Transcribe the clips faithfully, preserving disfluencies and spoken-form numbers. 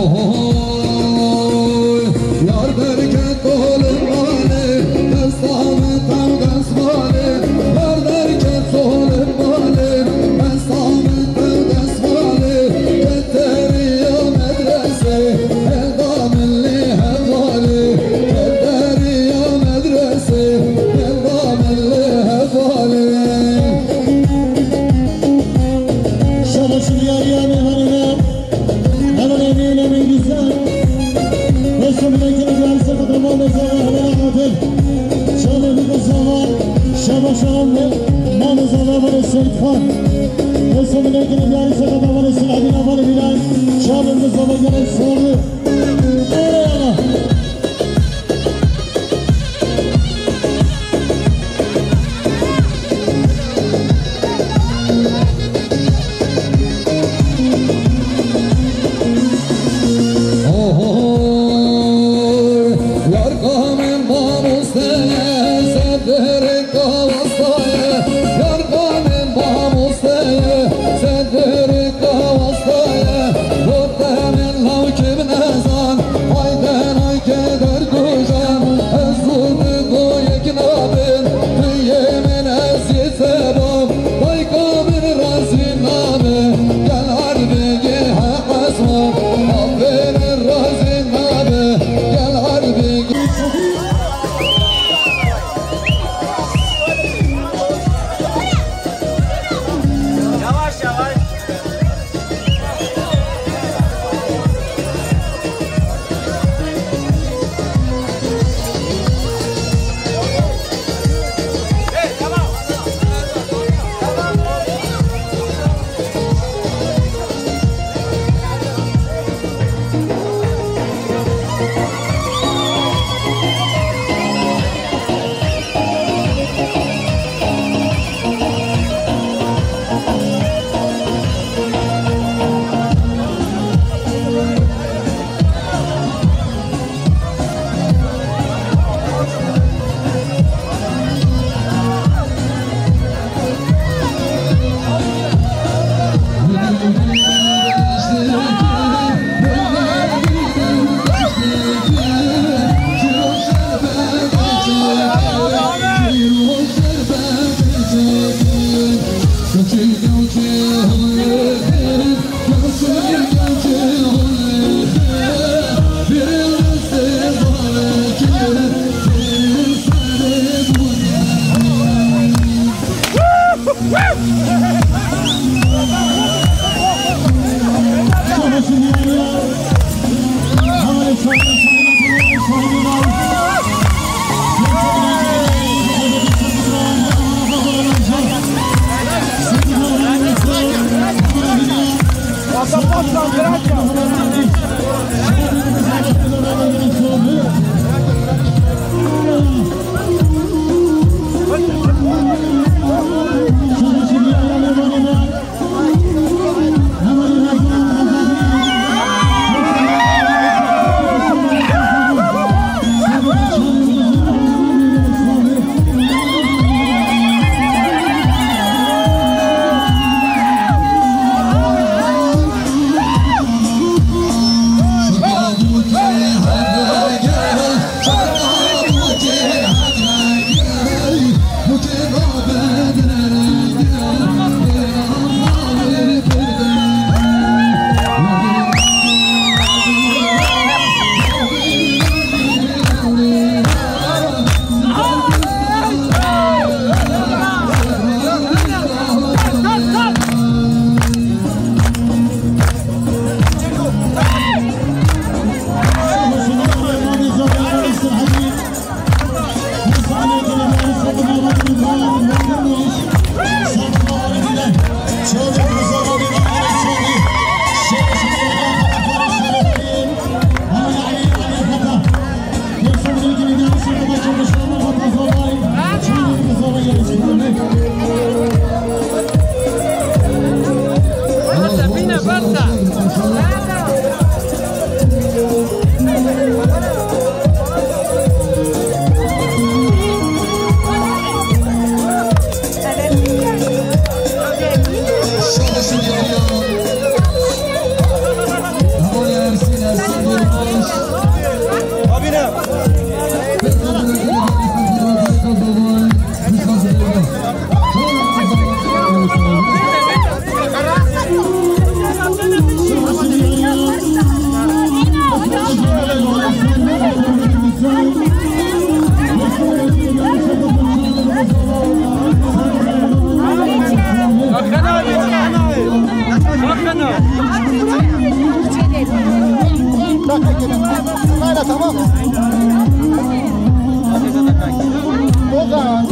Ohoy, yar derket olim mali, desta min tev dest mali, yar derket olim mali, desta min tev dest mali, keteriya medrese, elda min li hevalê, keteriya medrese, elda min li hevalê. Şabaş diyariya mêvanine. Hemen eminim en güzel. Resimdeki güzel sakatı Muhammed Zava, hemen Adil. Şöyle bir kız var. Şabaş Hanım, Muhammed Zava ve Seyit Khan. Resimdeki güzel sakatı Muhammed Zava, Bilal. Şöyle bir kız var, gelen sağlığı. Eyvallah. Ohoy, yar kamên mamosteye, sedrê kawastaye, yar kamên mamosteye, sedrê kawastaye, gote min law kim nezan, hayden ay keder kujan, ez zû bi goyek nabin, tu yê min ez yê te bam, dayka min razî nabe, gel erbegê heq esma, bapê min razî nabe, gel erbegê. Yavaş yavaş. Tamam. O zaman.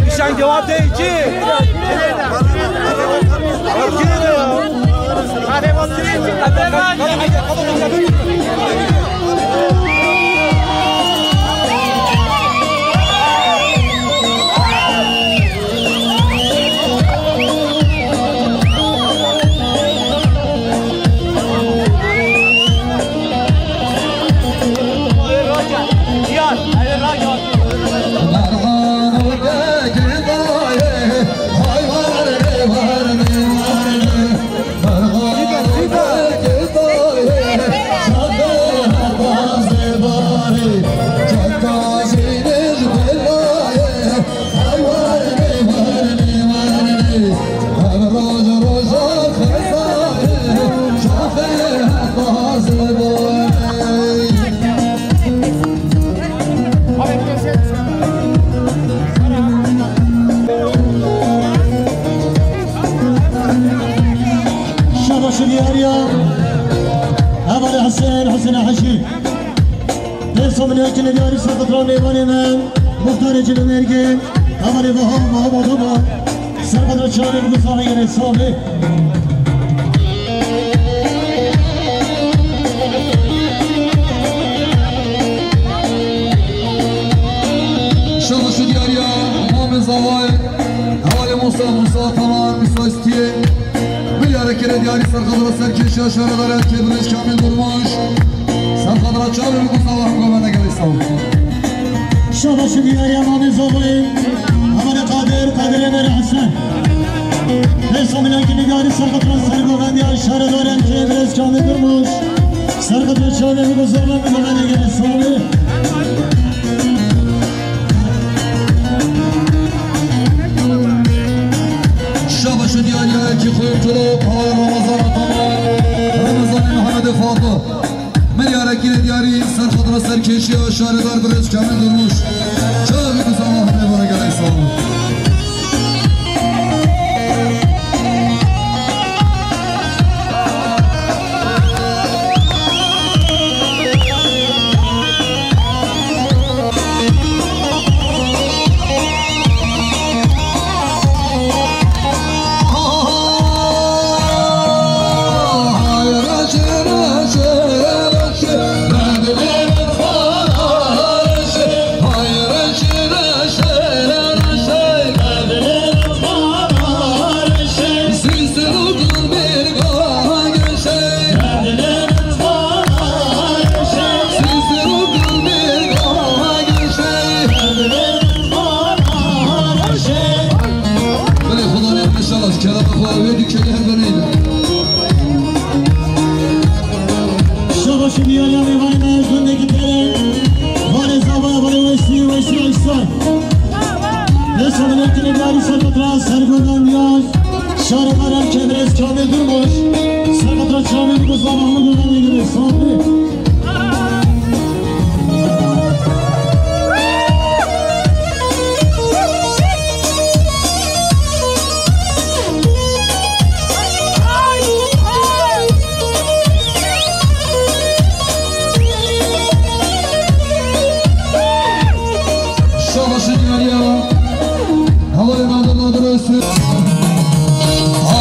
Nîşangeha tê çi? Şabaş diyar ya. Hevalê Husên, Husên Heşî. Dê somiliyekî li diyarî serqitran mêvanê me, muxtarê Cilûmergê, hevalê Vaha, Vaha Bodoma, serqitran çavê bi gusa ve gelê savê. Şabaş diyar ya, Mamê Zavay, hevalê Musa, Musa Taman, Musa Stiyê. Milyara kere diyarî serqedra serkêşiya şaredarê erkê birêz Kamîl Durmuş. Serqedra çavê bi gusa ve hemgavene gelê saw. Şabaş diyarî Mamê Zavayê. Hevalê Qadir, Qadirê Merê Hesen. Pêsa milyakî diyarî serqedra sergovendiya şaredarê erkê birêz Kamîl Durmuş. Serqedra çavê bi gusa ve hemgavene gelê saw. Şabaş û diyariya yekî xwe tolo, Ramazan Ataman, Ramazan Mehmet Fato. Milyara kî diyarî serqedra serkêşiya şaredar birêz Kamîl Durmuş. Çavê bi gusa ve hemgavene gelê saw. Diyariya mêvanê me ji gundekî Terê, Vanê Zava, Vanê Weşî, Weşî Eşsar. Dest û milekî diyarî serkeftra sergodan diyar. Şarê me Erkê birêz Kamîl Durmuş. Serkeftra Kamîl Durmuş, Zava hemû godan diyar. Sağ olun. Şabaşê diyariya. Hevalê me Abdullah Durust.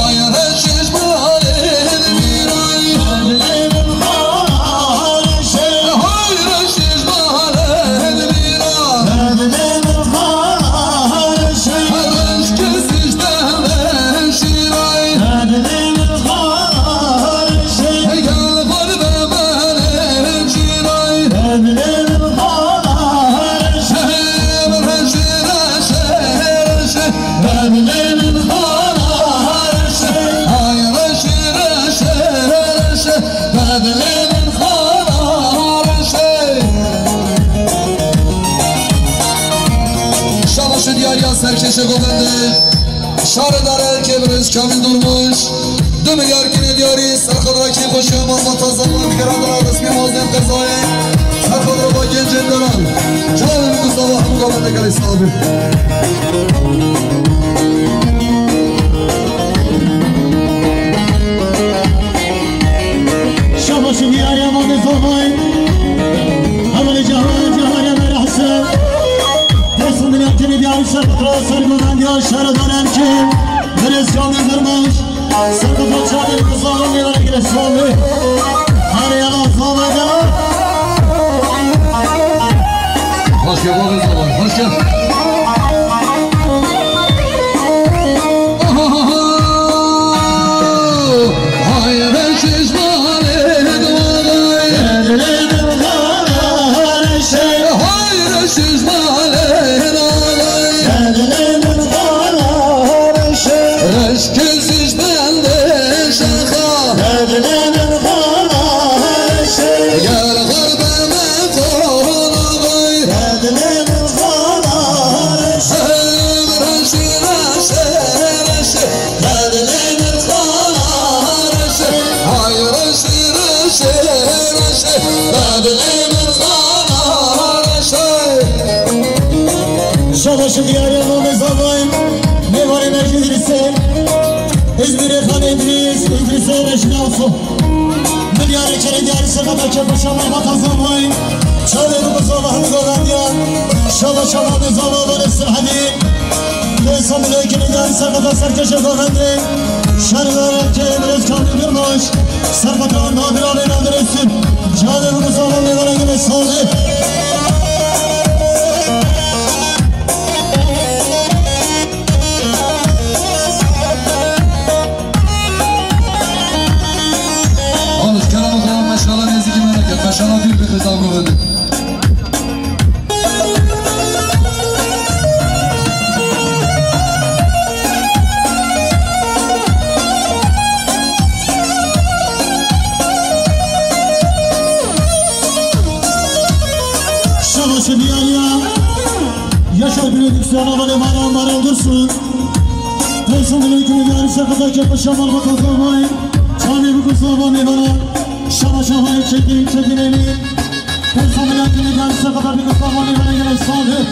Ay reşiş balê dibîray. Ay reşiş balê dibîray. Şabaş û diyariya serkêşê govendê, şaredarê Erkê birêz Kamîl Durmuş, du milyar kînê diyarî serxwedrakî xweşiya malbata Zava digerandina resmî mazên qezayê, serxwedra ba gencên deran, çavên ku Zava hemû govendê gelê sax bin. Şabaş û diyariya malê Zavayê. Hevalê cahar, cahar ya me rehse. Dest û milekî diyarî serkeftra sergodan diyar şaredarê Erkê birêz Kamîl Durmuş. Serkeftra çavên ku Zava mêvanê gelê sax bin. Herê yala Zava gela. Hoş gel, hoş gel, hoş gel. Hayır, şiş malê dağay. Hayır, şiş malê dağay. Reşkesiz bende şaxa. Gel xerbeme konaxay. Şabaş û diyariya mamê Zavayê, mêvanê me jî Îdrîsê, Îzmîrê Xanê Îdrîs, Îdrîsê Reşnaso. Milyarê kerê diyarî serkeftra kêfxweşa malbata Zavayê. Çavê ku Zava hemû godan diya. Şabaş û mamê Zava Vanê Sirhedî. Dest û milekî diyarî serkeftra serkêşê govendê. Şaredarê Erkê birêz Kamîl Durmuş. Serkeftra Nadir Alê Nadir Öztürk. Çavê ku Zava mêvanê gelê sax bin. Alış kerem xwe meşala nêzîkî me neke. Meşala dûr bixwe Zava govendê. Şabaş û diyariya. Yaşar Prodüksiyon, Avalê Mara, Mara Dursun. Personel ekibi diyarî serkeftra kêfxweşa malbata Zavayê. Çavê ku Zava mêvana. Şabaş û diyariya Çetin, Çetin Emîn. Personel ekibi diyarî serkeftra ku Zava mêvana gelê sax bin.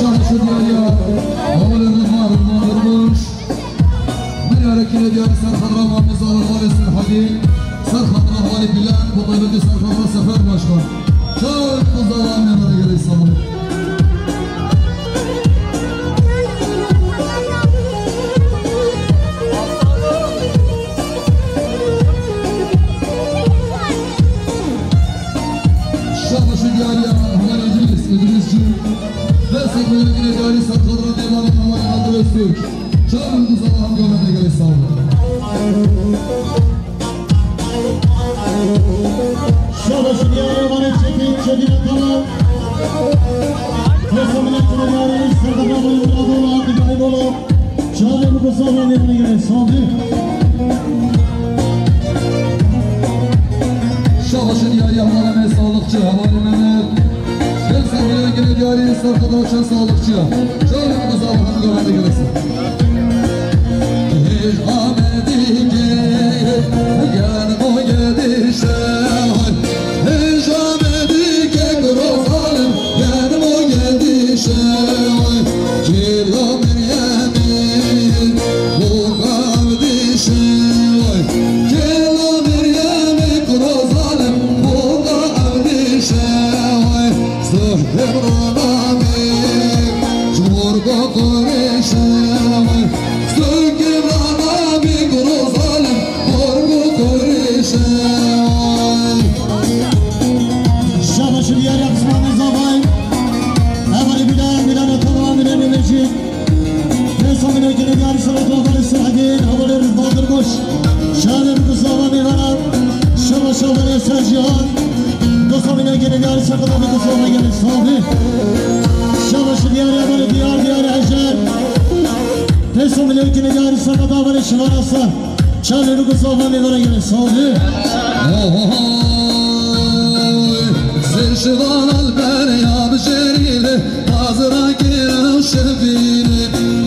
Şaş û diyariya, hevalê Rêzvan, Rêzvan Durmuş. Milyarê kîne diyarî ser xatira Mamê Zalixwarê Serhedî, ser xatira hevalê Bîlan, bi taybetî ser xatira Sefer Başkan. Çawa ku zawa me vere gelê sağlık. Şabaşê diyariya hevalê Îdrîs, Îdrîscî. Dest û milyarê kîne diyarî ser xatira Nêvanê hevalê Nadir Öztürk. Çawa ku zawa hem gelê sağlık. Şabaşê diyarê hevalê Çetin, Çetin Ataman. Dest û milyarê kîne diyarî ser xatira hevalê Miradoğlu, Abdülkarim Oğlu. Çavê min ku sağlam ê, min gelê sağlam. Şabaşê diyariya hevalê me sağlıkçı, hevalê Mehmet. Gel sen gelen gene diyarî ser xatira çend sağlıkçı. Çavê min ku sağlam, hem gelê sağlam. Hej Amedî ke gel o gedişe. Hej Amedî ke kuro zalim. Yanimo gedişe, kêla Meryemê, boka evdişe, kêla Meryemê, kuro zalim, boka evdişe, suhtem ranamê, çorba Qurêşe, suhtem ranamê, kuro zalim, boka Qurêşe. Şabaş diyar Osmanê Zavay. Hevalê Bîlan, Bîlan Ataman, Bîlan Mehmetçî. Dest û milyarê kîne diyarî ser hevalê Sehedîn, hevalê Rêzvan Durmuş. Çavê min ku sağlam ê, min gelê sağlam. Şabaş hevalê Sercihan. Dest û milyarê kîne diyarî ser hevalê ku sağlam, gelê sağlam. Şabaş diyarî hevalê diyar, diyar Hecer. Dest û milyarê kîne diyarî ser hevalê Şivan Aslan. Çavê min ku sağlam ê, min gelê sağlam. Oy, Sê Şivan Alper ya bijêrî de, bazira kêra şevîne.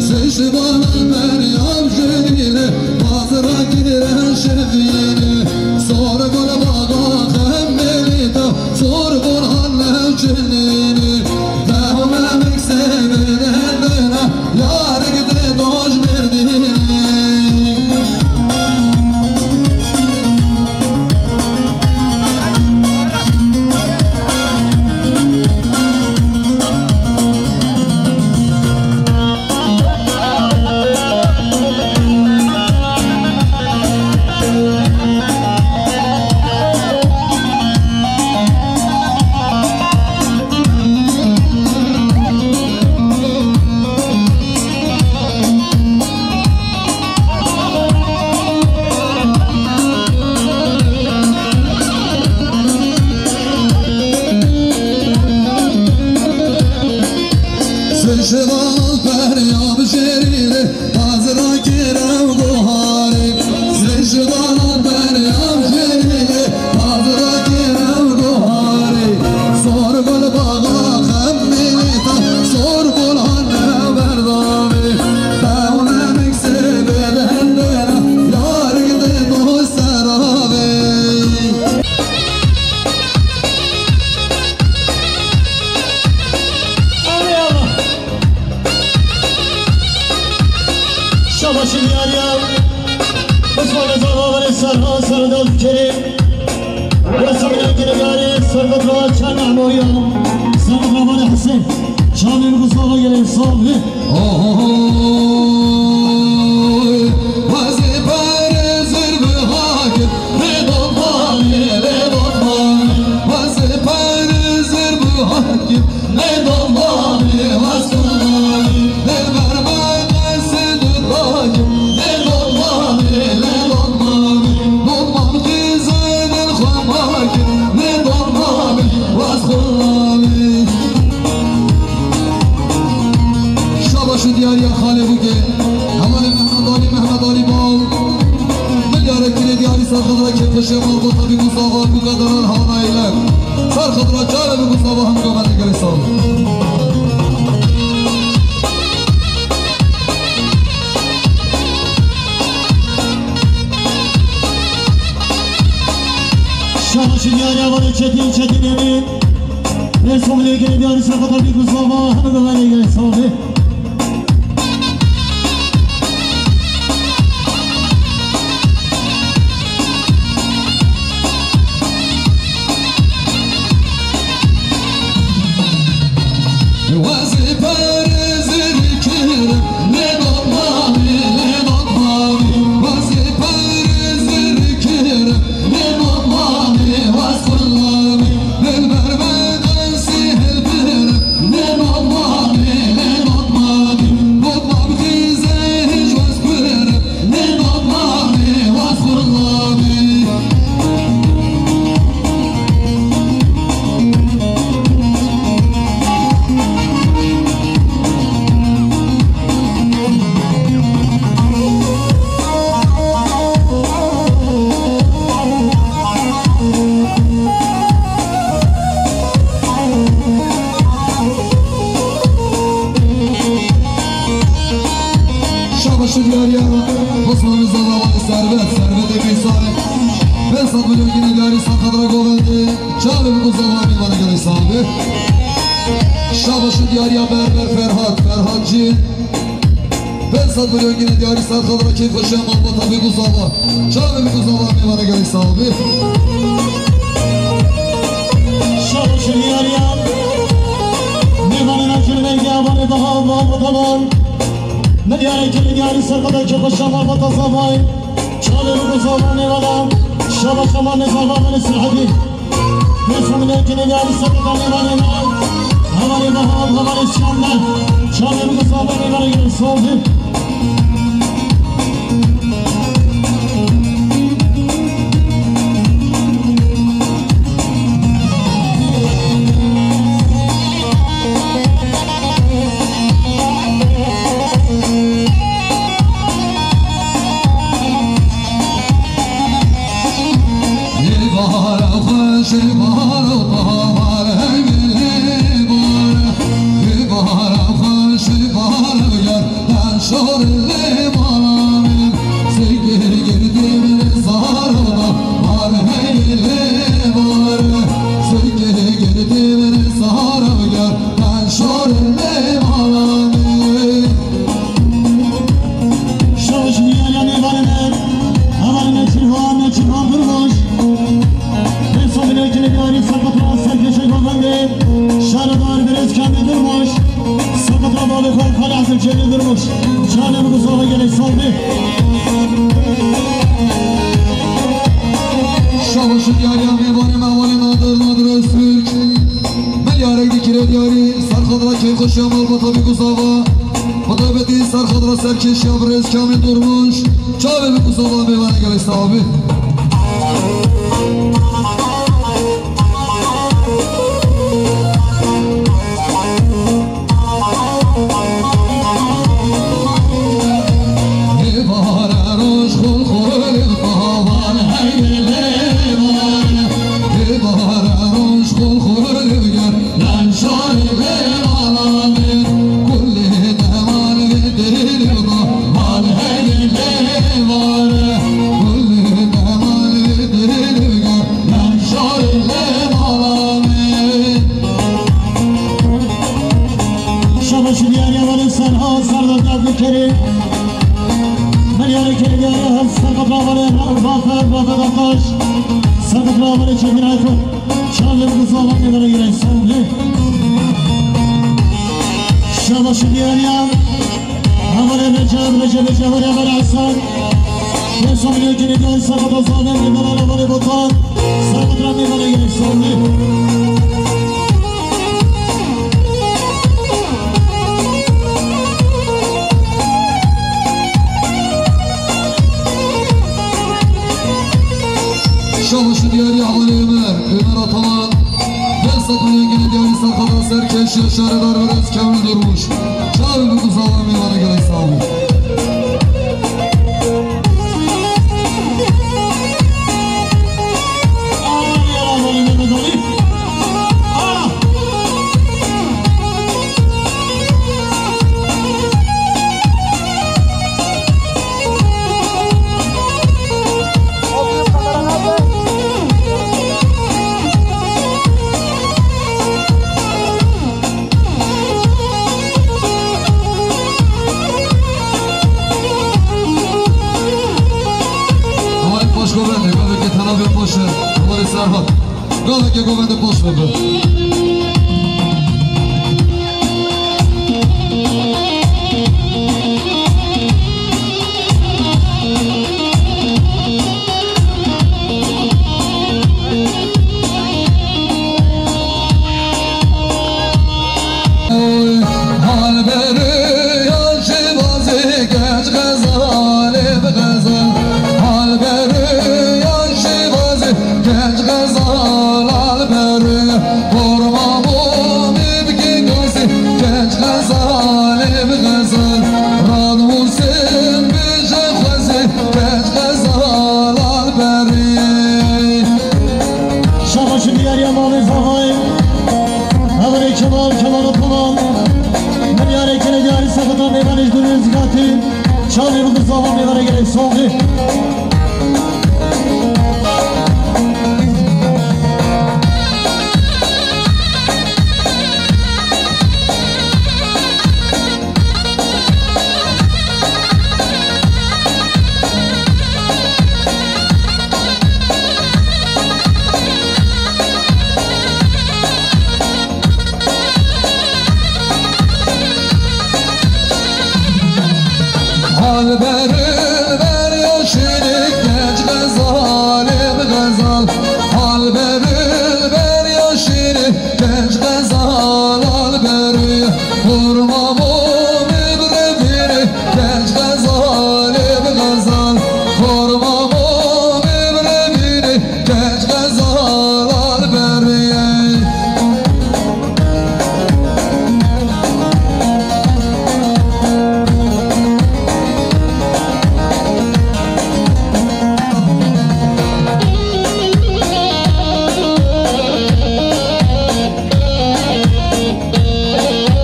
Sê Şivan Alper ya bijêrî de, bazira kêra şevîne. Sor gul baga xemêlî de, sor gul hanne cinîne. Dehme miksê bidendina. Yarik de doj merdî. Sê Şivan Alper ya bijêrî de, bazira kêra guharê. Sê Şivan Alper ya bijêrî de, bazira kêra guharê. Sor gul baga xemêlî de, sor gul hanne berdavê. Dehme miksê bidendina, yarik de dost seravê. Şabaş diyar ya. Osmanê Zavay, Serhan, Serdar Kerim. Ve Sabri Kirgari, Servet Raçan Amoya. Sabri Hesen. Çavê min ku sağlam, gelê sağlam. Oy, wazê pere zirve hakim, ne dotmani, ne dotmani. Wazê pere zirve hakim, ne dotmani, waz dotmani. Ne verme dest dotmani, ne dotmani, ne dotmani. Dotman kizeden xwe makim, ne dotmani, waz dotmani. Şu diyariya xalê bûke. Hevalê Mehmet Alî, Mehmet Alî Bal. Milyarek kile diyarî serxidra kêfxweşê malbata bî Mustafa Kuka Delal Hana Eylem. Serxidra çare bî Mustafa Hamdo Mene gelê sağ ol. Şabaşî diyariya Valê Çetin, Çetin Emin. Ê Somilê gelê diyarî serxidra bî Mustafa Hamdo Mene gelê sağ ol. Şabaş diyariya Osmanlı Zavalı Servet, Servet Emeysay. Pênc sed milyon yine diyarî serxidra govendê. Çavê biko Zava mêvanê gelê sağ be. Şabaş diyariya Berber Ferhat, Ferhat Cin. Pênc sed milyon yine diyarî serxidra kêfxweşê malbata biko Zava. Çavê biko Zava mêvanê gelê sağ be. Şabaş diyariya mêvanê naçin vengê avanê daha, daha, daha. Milyarek kile diyarî serxidra kêfxweşê malbata Zavayê. Çavê biko Zava mêvana. Şabaş amanê Zava mêvanê Sirhedî. Pênc sed milyon kile diyarî serxidra mêvanê me. Hevalê Vehab, hevalê Sîyanda. Çavê biko Zava mêvanê gelê sağ be. Ê bahara xweş, ê bahara bahar, hey lê bahar. Ê bahara xweş, ê bahara yar, ben şor lê mala min. Sê gir gir dê min sara bahar, hey lê bahar. Sê gir gir dê min sara yar, ben şor lê mala min. Şaş diyariya mêvanê me, hevalê me Çilvan, me Çilvan Durmuş. Pênc sed milyon kile diyarî serxidra serkêşê govendê. Şaredar Birêz Kamîl Durmuş. Serxidra bavê xwe Xalê Esil Çelî Durmuş. Çavê biko Zava gelê sağ be. Şabaş diyariya mêvanê me hevalê Nadir, Nadir Öztürk. Milyarek dikire diyarî serxidra kêfxweşê malbata biko Zava. Bi taybetî serxidra serkêşiya Birêz Kamîl Durmuş. Çavê biko Zava mêvanê gelê sağ be. Ê bahara roj xul xul, ê bahar, hey lê bahar. Ê bahara roj xul xul, ê bahar. Lan şorê lê mala min, kulê deman vê dilê ma, mal hey lê var. Kulê deman vê dilê ma, lan şorê lê mala min. Şabaş diyariya Valê Serha, Serdar Derdî Kerî. Milyarê Kerî diyariya Serxidra Valê Rafet, Rafet Ataş. Serxidra Valê Çetin Aykut. Çavê biko Zava mêvanê gelê sağ be. Şabaş diyariya hevalê Recep, Recep, Recep, hevalê Hasan. Pênc sed milyon kile diyarî serxidra Zava mêvana hevalê Botan. Serxidra mêvanê gelê sağ be. Şabaş diyariya hevalê Ömer, Ömer Ataman. Pênc sed milyon kile diyarî serxidra serkêşiya şaredar Birêz Kamîl Durmuş. Çavê biko Zava Govende, goveke telabiya poşe, havarê Serhat. Goveke govende poşe be. Hal berê ya şêbazê genç xezalê bi xezal. Hal berê ya şêbazê genç xezal, hal berê. Korma bo me bike gazê genç xezalê bi xezal. Rad Husên bêje xwezê genç xezal, hal berê. Şabaşi diyariya malê zavayê. Hevalê Kemal, Kemal Ataman. Milyarê kene diyarî sefeta mêvanê ji dûrê zigatî. Çavê bi zava mêvanê gelek soxê. Hal beril ber ya şêrê genç xezalê bi xezal. Hal beril ber ya şêrê genç xezal, hal berê. Xurma bo me bi revîrê genç xezalê bi xezal. Xurma bo me bi revîrê genç xezal, hal berê.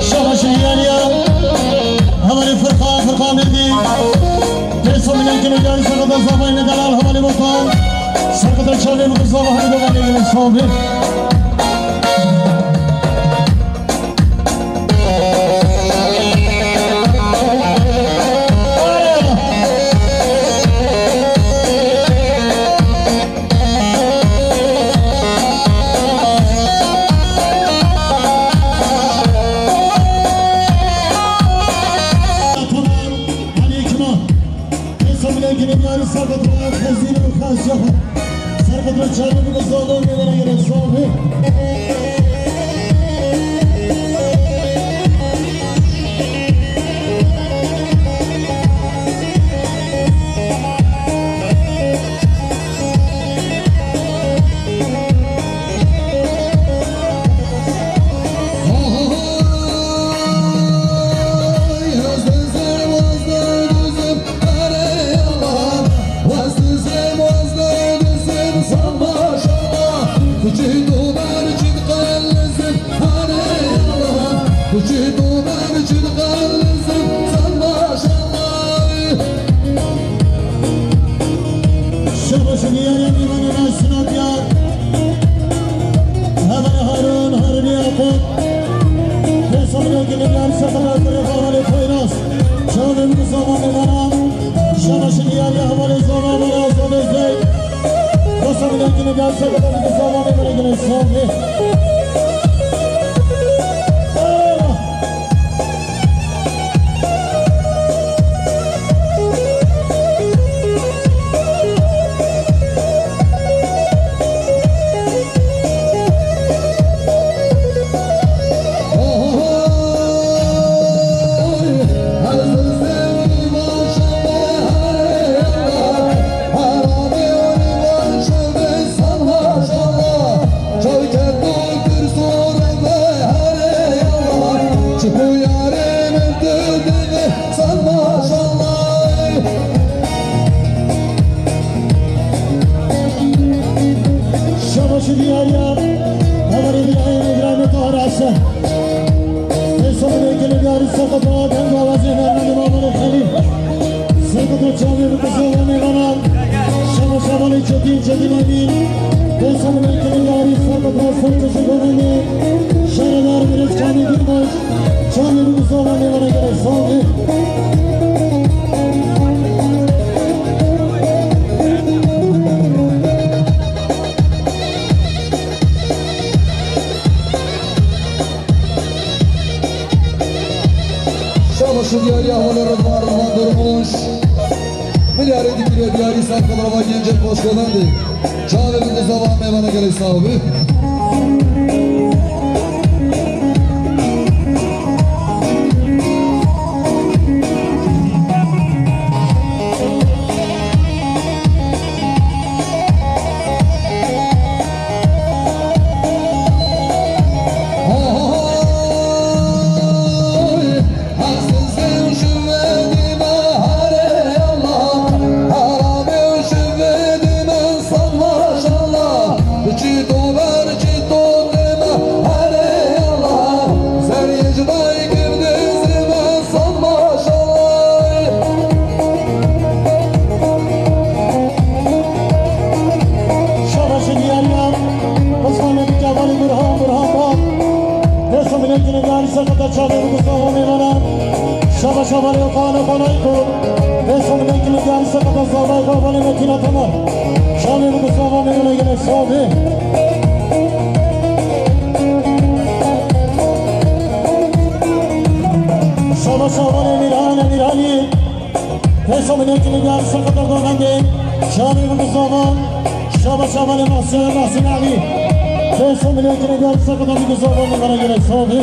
Şabaşi diyariya hevalê Firqa, Firqa Merdî. Pêso milên kino diyarî serketa zavayê me delal hevalê Botan. Serketa çavê min zava hemî doganê gelê soxê. Êsa milên kine diyarî serketa xezîn û xas ya xwe. Serketa çavê min zava mêvanê gelek soxê. Şabaşi diyariya mêvanê me sinatiya. Hevalê Harun, Harun Yakup. Pêsa milên kine diyarî serketa kurê xwe hevalê Poyraz. Çavê min zava mêvana. Şabaşi diyariya hevalê zava mêvana, zavê zey. Pêsa milên kine diyarî serketa min zava mêvana gelê soxê. Şabaşi diyariya, hevalê diyarê Îbrahîmê Tahir Esen. Pêsa milên kine diyarî serketa deng û awazê hunermendê Mamalê Xelîl. Serketa çavê min zava mêvana. Şabaş hevalê Çetîn, Çetîn Emîn. Pêsa milên kine diyarî serketa serkêşî govendê. Şaredar Birêz Kamîl Gülbaş. Çavê min zava mêvana gelek soxê. Diyariya hevalê Ridvan, Ridvan Durmuş. Milyarê dikiriye diyarî Serkil Rava Gencek Başkovendê. Çavê bi guzava mêvana gelek sağ ol. Şabaşê diyariya, Osmanê Dikabali Burhan, Burhan Bab. Dêso milekî nîgarî serketa çavê bi guzava mêvana. Şabaş hevalê Okan, Okan Ayko. Dêso milekî nîgarî serketa zavayê hevalê Metin Ataman. Çavê bi guzava mêvana gelek sağ be. Şabaş hevalê Emirhan, Emirhanî. Dêso milekî nîgarî serketa govendê. Çavê bi guzava. Şabaş hevalê Mahsun, Mahsun Alî. Dêso milekî nîgarî serketa bi guzava mêvana gelek sağ be.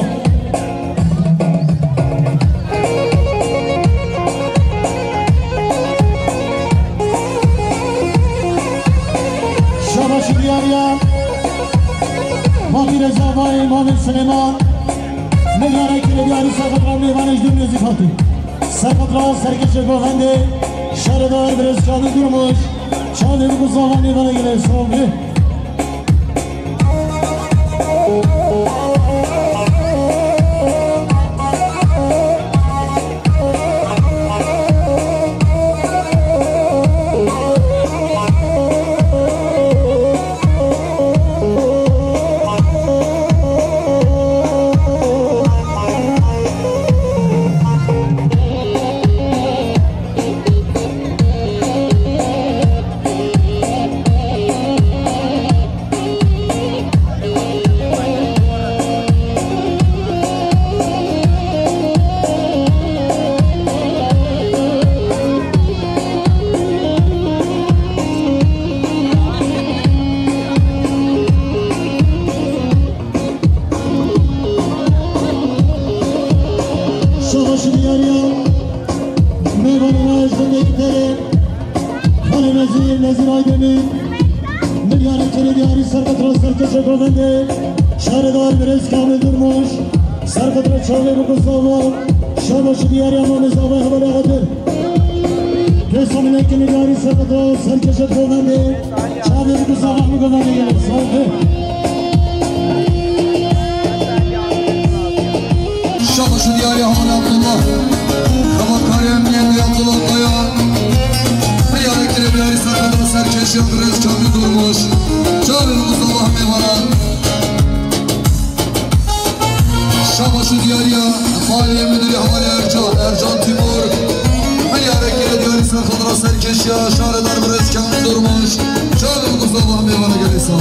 Şabaşê diyariya. Mamî Reza Vayê, Mamî Silêman. Milyarê dikiriye diyarî Serketa mêvanê ji dûr nêzîk hatî. Serketa serkêşê govendê. Şaredar Birêz Kamîl Durmuş. Çavê bi guzava mêvana gelek sağ be. Şabaşê diyariya, mêvanê me ji dengê gitarê. Xalê Nezîr, Nezîr Aydemîr. Milyarê dikiriye diyarî serketa serkêşê govendê. Şaredar Birêz Kamîl Durmuş. Serketa çavê bi guzava. Şabaşê diyariya Mamê Zavayê hevalê Adil. Dêso milekî nîgarî serketa serkêşê govendê. Çavê bi guzava mêvana gelek sağ be. Şabaşê diyariya hevalê Abdullah. Xebatkarê emniyetê Abdullah Kaya. Milyarê dikiriye diyarî serketa serkêşê Birêz Kamîl Durmuş. Çavê bi guzava mêvana. Şabaşê diyariya, malê müdürê hevalê Ercan, Ercan Timur. Milyarê dikiriye diyarî serketa serkêşiya, şaredar Birêz Kamîl Durmuş. Çavê bi guzava mêvana gelek sağ ol.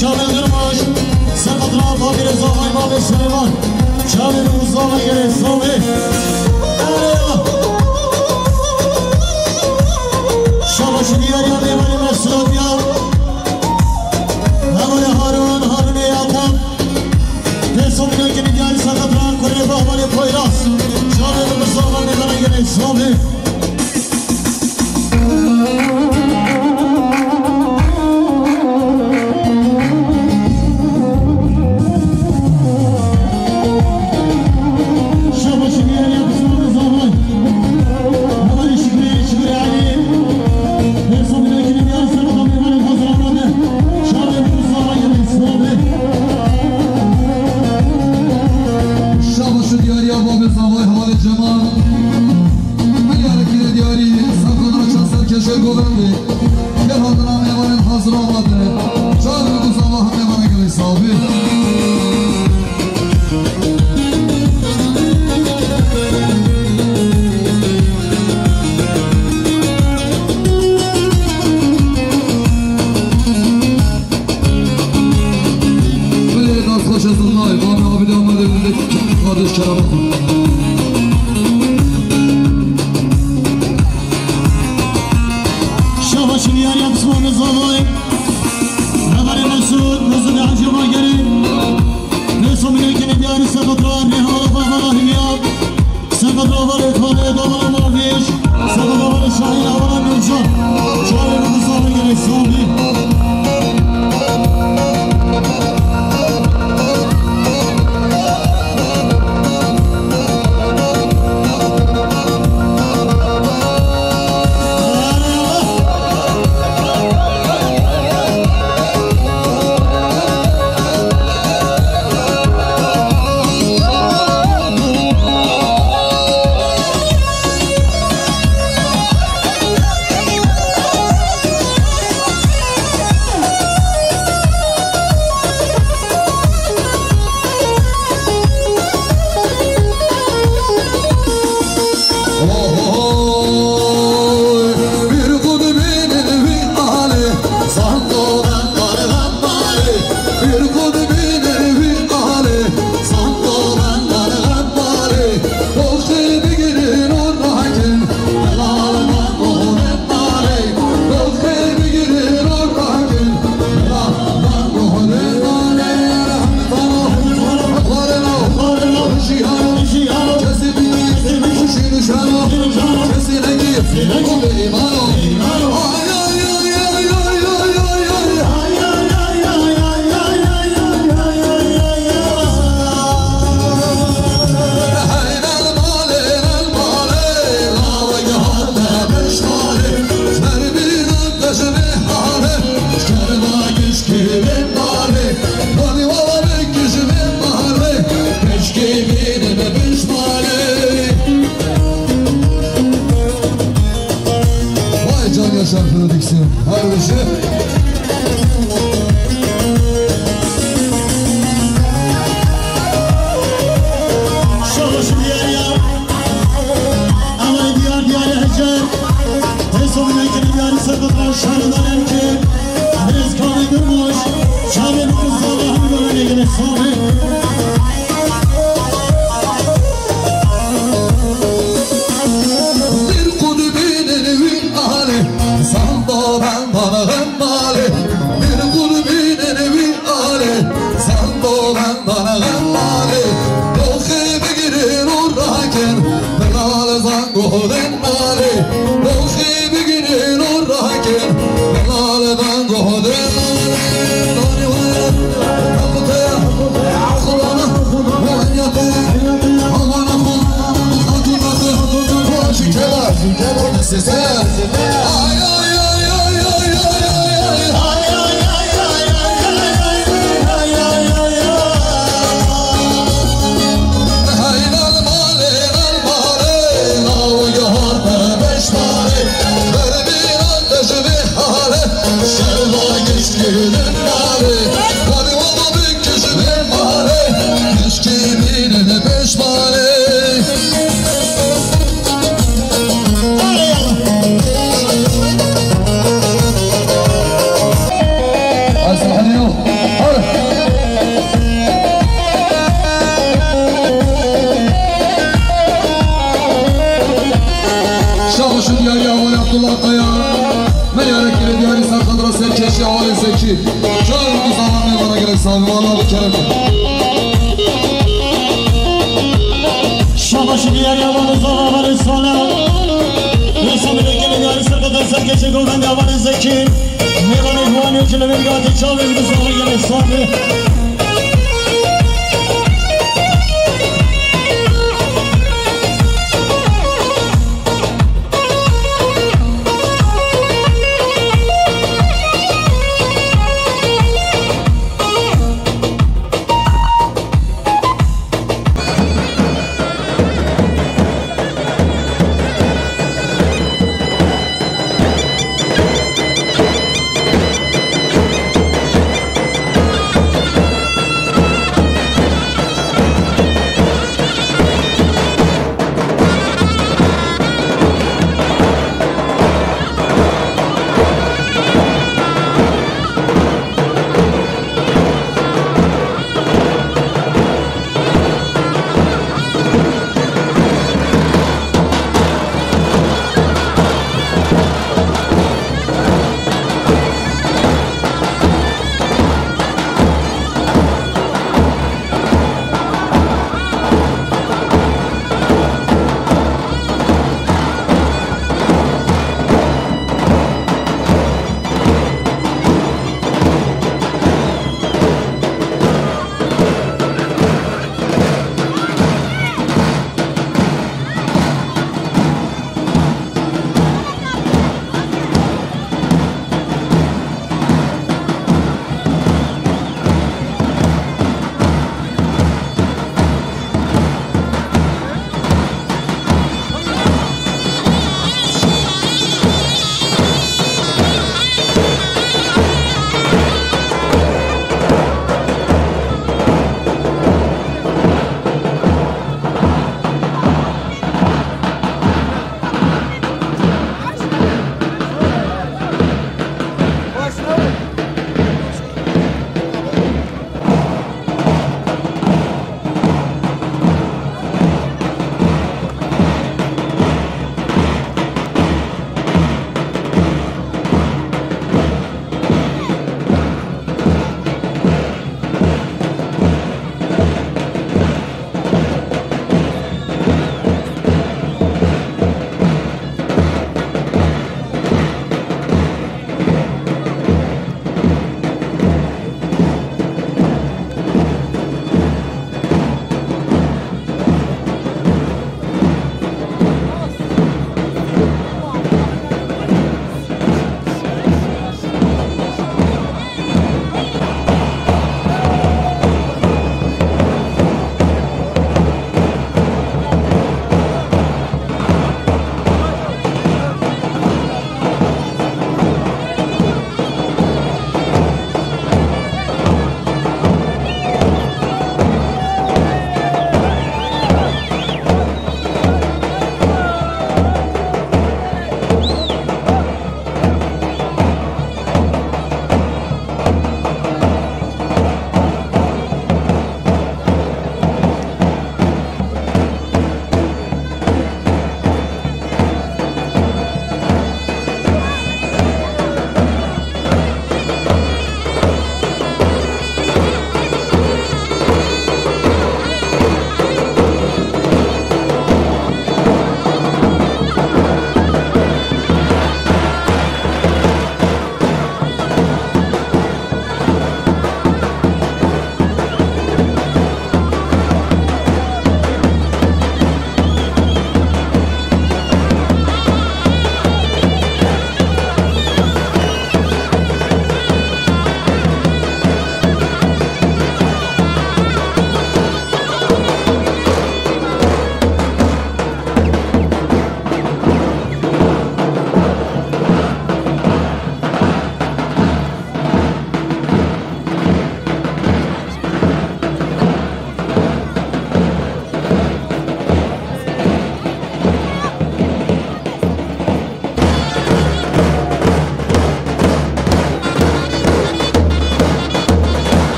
Kamil Durmuş, Seqatra, Babî Reza, Vay Babê Silêman, Kamil Reza, Vay Gelê Sabê. Erê ya. Şabaşî diyar ya, mêvanê me Silatiya. Hevalê Harun, Harunê Yatem. Pêso minekî diyarî Seqatra, kurê Bahmanê Poyraz. Kamil Reza, Vay Gelê Sabê. Şabaş û diyariya babê zavayê hevalê Cemal. Milyarê kîrê diyarî, Sefrana çend serkêşê govendê. Kêr hatina mêvanên hazir amade. Çar û du zava hemê vana gelê sabê. Bilê nas xweş ez zurnayê, mamê abidê amade bilê kardeş keramet. Şabaşî diyariya Pismanê Zavayê. Hevalê Mesûd, Mesûdê Hecî Bagerî. Pêso minekî diyarî Seqatra, Rêhana Baba Hilya. Seqatra Hevalê Talê, Dawala Mavîş. Seqatra Hevalê Şahîn, Hevala Nurcan. Çarê Nurcan gelê sabî. Vay can yaşa prodüksiyon. Her bir şey. Şabaş diyar ya. Ama diyar diyar Hecer. Pêso minekî diyarî Seqatra, Şahîn Alemkî. Rêz Kamil Durmuş. Çavê Nuruz Zava hemî bana gelê sabê. Bir qudbînin wî alê, sanda ben bana hem malê. Bir qudbînin wî alê, sanda ben bana hem malê. Doxê bigirin û rakin, bilal zango den malê. Doxê bigirin û rakin, bilal zango den malê. Kaya, me yarekî li diyarî ser qedra serkeşî Hevalê Zekî. Çawa bi zaman mêvana gelek sax be, Allah bi kerem be. Şabaşî diyarî Hevalê Zava Hevalê Sala. Wê samî de gelê diyarî ser qedra serkeşî govendê Hevalê Zekî. Mêvanê Guwanê ki li vê gatê çavê bi zaman gelek sax be.